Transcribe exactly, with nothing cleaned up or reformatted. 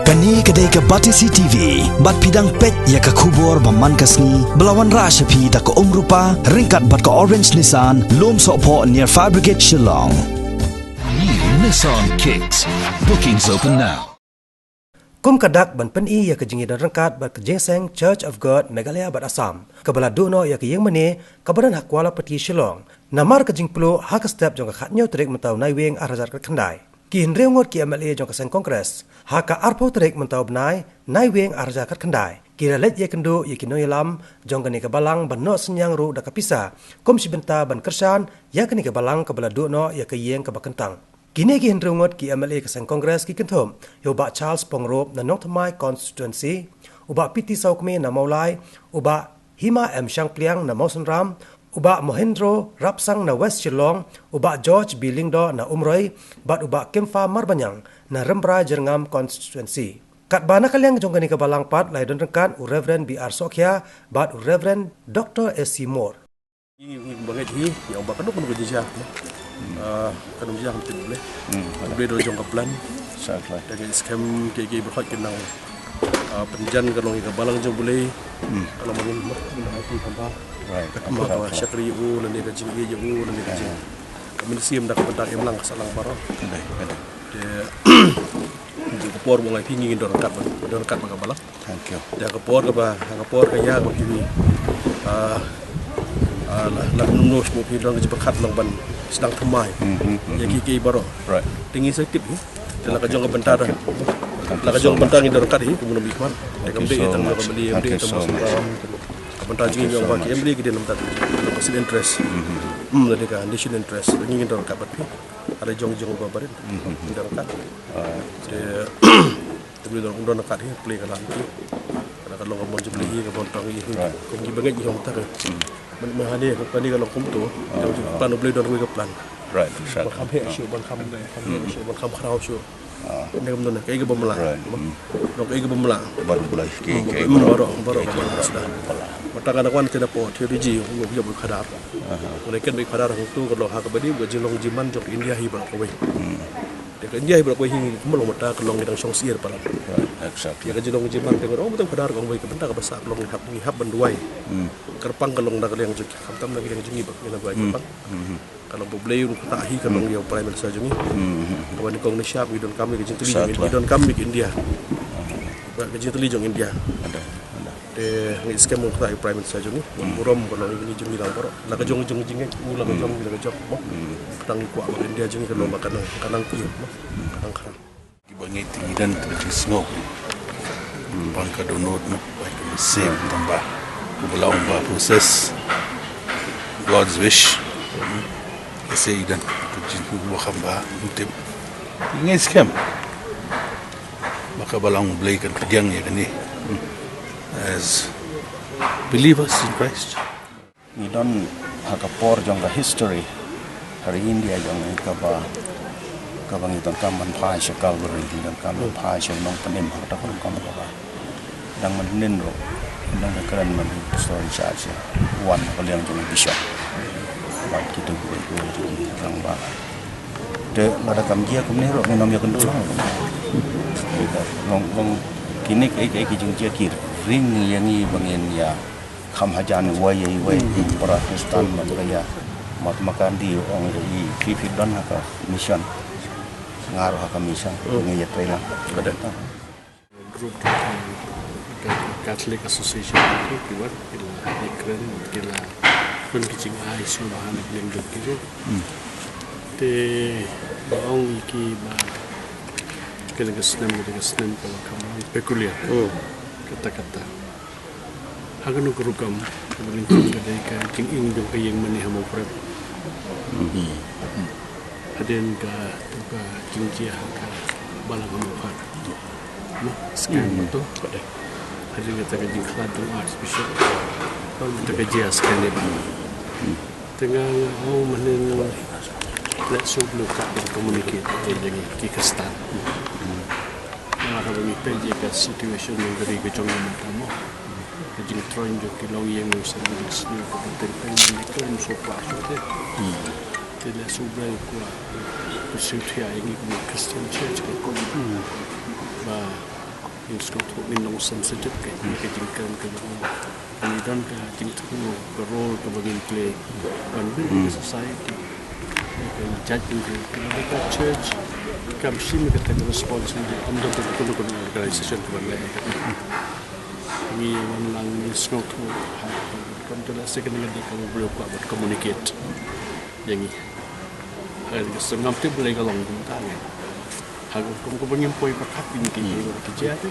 Kane ka dei ka Batesi T V, bad phi dang peit ïa ka khubor ba man ka sngi, ba la wanrah sha phi da ka Umrupa, ryngkat bad ka Orange Nissan, Lumsohphoh near Fire Brigade Shillong. New Nissan Kicks. Bookings open now. Kum ka dak ban pyni ïa ka jingïadon ryngkat bad ka jingïaseng Church of God Meghalaya bad Assam, kaba la duh noh ïa ka ïing mane kaba don ha Kwalapati Shillong, namar ka jingpluh ha ka step jong ka khathynñiew tarik mynta u Naiwieng arhajar khatkhyndai. Ki hynriew ngut ki M L A jong ka seng Congress ha ka arphew tarik mynta u bnai Naiwieng arhajar khatkhyndai ki la leit ïakynduh ïa ki nongïalam jong kane ka balang ban noh synñiang ruh da ka pisa kum shi bynta ban kyrshan ïa kane ka balang kaba la duh noh ïa ka ïing kaba kyntang. Kine ki hynriew ngut ki M L A ka seng Congress ki kynthup ïa u Bah Charles Pongrup na Nongthymmai Constituency, u Bah P T Sawkmie na Mawlai, u Bah Hima M Shangpliang na Mawsynram, u Bah Mohindro Rapsang na West Shillong, u Bah George B Lyngdoh na Umroi, bad u Bah Kimfa Marbaniang na Rymbai Jyrngam Constituency. Katba na ka liang jong kane ka balang pat la ïadon ryngkat u Reverend B R Sohkhia bad u Reverend Doctor S C Moore. Ngi, ngi ba ngeit hi, ïa ba kano kano ka jingïa. Ah, kano jingïa kam tip Blei. Hmm. Blei don jong ka plan. Exactly. Da ka skhem ki, ki ba hot ki nang, ah, pynjan ka long ïa ka balang jong Blei. Hmm. Ka long ba ngin, ngin hati kamba. Right. Kamba ka shakri u, lane ka jingïa u, lane ka jing. Ka mynsiem da ka bynta imlang ka sahlang baroh. Ka dei, ka dei. Te, ka por ba ngai phi ngi don ryngkat, don ryngkat bad ka balang. Thank you. Te ha ka por kaba, ha ka por ka ïa kaba phi, ah, ah, la, la kumno shu phi don ka jingpyrkhat long ban sdang thymmai. Mhm, mhm. Ïa ki, ki baroh. Right. Te ngi sa tip hi. Te la ka jong ka bynta da. Thank you. La ka jong ka bynta ngi don ryngkat hi, kumno bi khmar. Te kam dei tang jong ka bali, kam dei tang mos. Ka bynta jong ngi jong ba ki M L A ki dei na bynta ka national interest. Mhm. Hmm, da ka national interest. Ngi ngi don ryngkat bad phi. Ada jong jong ba barit. Mhm. Ngi don ryngkat. Ah. Te Te Blei don, don ryngkat hi, Blei ka la hi. Ka la ka long ka mon jong Blei hi, ka mon tang hi. Right. Kum ki ba ngeit hi hong ta ka. Hmm. Man, man hane, ka ni ka long kumto. Ah, ka long ah. Plan u Blei don ruh ka plan. Right, right. Ban kham heh shuh, ban kham, ban kham heh shuh, ban kham khraw shuh. Ah. Ni kam don, kaei kaba mlah. Right. Hmm. Don kaei kaba mlah. Baroh Blei, ki, hmm, ki, hmm, baroh, baroh, ki, baroh, ki, baroh. Sdang. Baroh. Mynta ka dang wan te na por, theology, u ïoh u khadar. Aha. Ngi ken ba i khadar hangto ka long ha kaba dei ka jinglong jingman jong ka India hi baroh kawei. Hmm. Te ka India hi baroh kawei hi kumba long mynta ka long ngi dang shong syiar palat. Right, exactly. Ïa ka jinglong jingman te ka long mynta khadar ka ong wei ka bynta kaba sah ka long ngi hap, ngi hap ban duwai. Hmm. Kyrpang ka long na ka liang jong ki, khamtam na ka liang jong ngi ba ngi na duwai kyrpang. Hmm. Ka long ba Blei ruh kata hi ka long ïa u Prime Minister jong ngi. Hmm. Kaba nyngkong nyngshap ngi donkam ïa ka jingtylli jong ngi, donkam ïa ka India. Ba ka jingtylli jong India. Ada, ada. Te ngi skhem ong kata ïa u Prime Minister jong ngi. Hmm. Burom ka long ïa ngi jong ngi lang baroh. La ka jong jong jingngeit u, la ka jong la ka jong mo. Hmm. Kata ngi kwah ba ka India jong ngi ka long ba ka nang, ka nang kiew mo. Ka nang khang. Kiba ngeit ngi don ka jingsngew. Hmm. Bang ka dohnud mo, ba ka mynsiem tang ba. Kumba la ong ba process God's wish. Hmm. Ka sei don ka jingsngew ba kham ba, hmm, tip. Ngi skhem ba ka balang Blei kan pdiang ïa kane. Hmm. As believers in Christ. Ngi don ha ka por jong ka history ha ri India jong ngi kaba, kaba ngi donkam ban phai sha Calvary, ngi donkam ban phai sha u Nongpynim ha kata ka rukom kaba dang mynhynnin ruh, ngi dang kren ban pastor in charge, wan ha ka liang jong u bishop. Bad kito kiba ïeit ki rangbah. Te lada kam jia kumne ruh ngin ym ïakynduh lang. Long, long kine kiei kiei ki jingjia ki ring ïa ngi ba ngin ïa kham hajan iwei ïa iwei, i Protestant, Mahatma Gandhi u ong ïa i, phi phi don ha ka mission, nga ruh ha ka mission, ngi ïatrei lang. Ka dei. Group, ka Catholic Association, ki wan ki la ïakren, ki la pyn ki jingai sngewbha na ka liang jong ki ruh. Te ba ong ïa ki ba kane ka snem, kane ka snem ka la kham peculiar. Kata kata. Ha kano ka rukom kaba nyngkong ka dei ka jingim jong ka ïing mane ha Mawprep. Hadien ka, ka jingjia ha ka balang ha Mawphar. Mo, skhem to. Hadien kata ka jingkhlad jong Archbishop. Bad kata ka jia skhem ne ba. Te nga, nga ong mynhynnin lehse u Blei u kwah ban communicate ïa ngi ki Khristan. Namar haba ngi peit ïa ka situation jong ka ri ka jong ngi mynta mo, ka jingtroiñ jong ki longïing longsan, ka jingsniew kaba teng teng, ngi khlem sngewkwah shuh te. Te lehse u Blei u kwah ban sngewthuh ïa ngi kum ki Christian Church ka kum ba Sngewthuh ngin long sensitive ka, ka jingkren kaba ngi don ka jingthuh ka role kaba ngin play ban build ka society. Ka jait ka church kam shim kata ka responsibility, kam don ka, ka organization kaba leh. Ngi wan lang ngi sngewthuh ha kam tu la se ka ngi ka beliau ka communicate. Yang ngi ha ka sngam te boleh ka long kumta ngi ha ka kum ka bangim poi pakat ngi ki ki jait.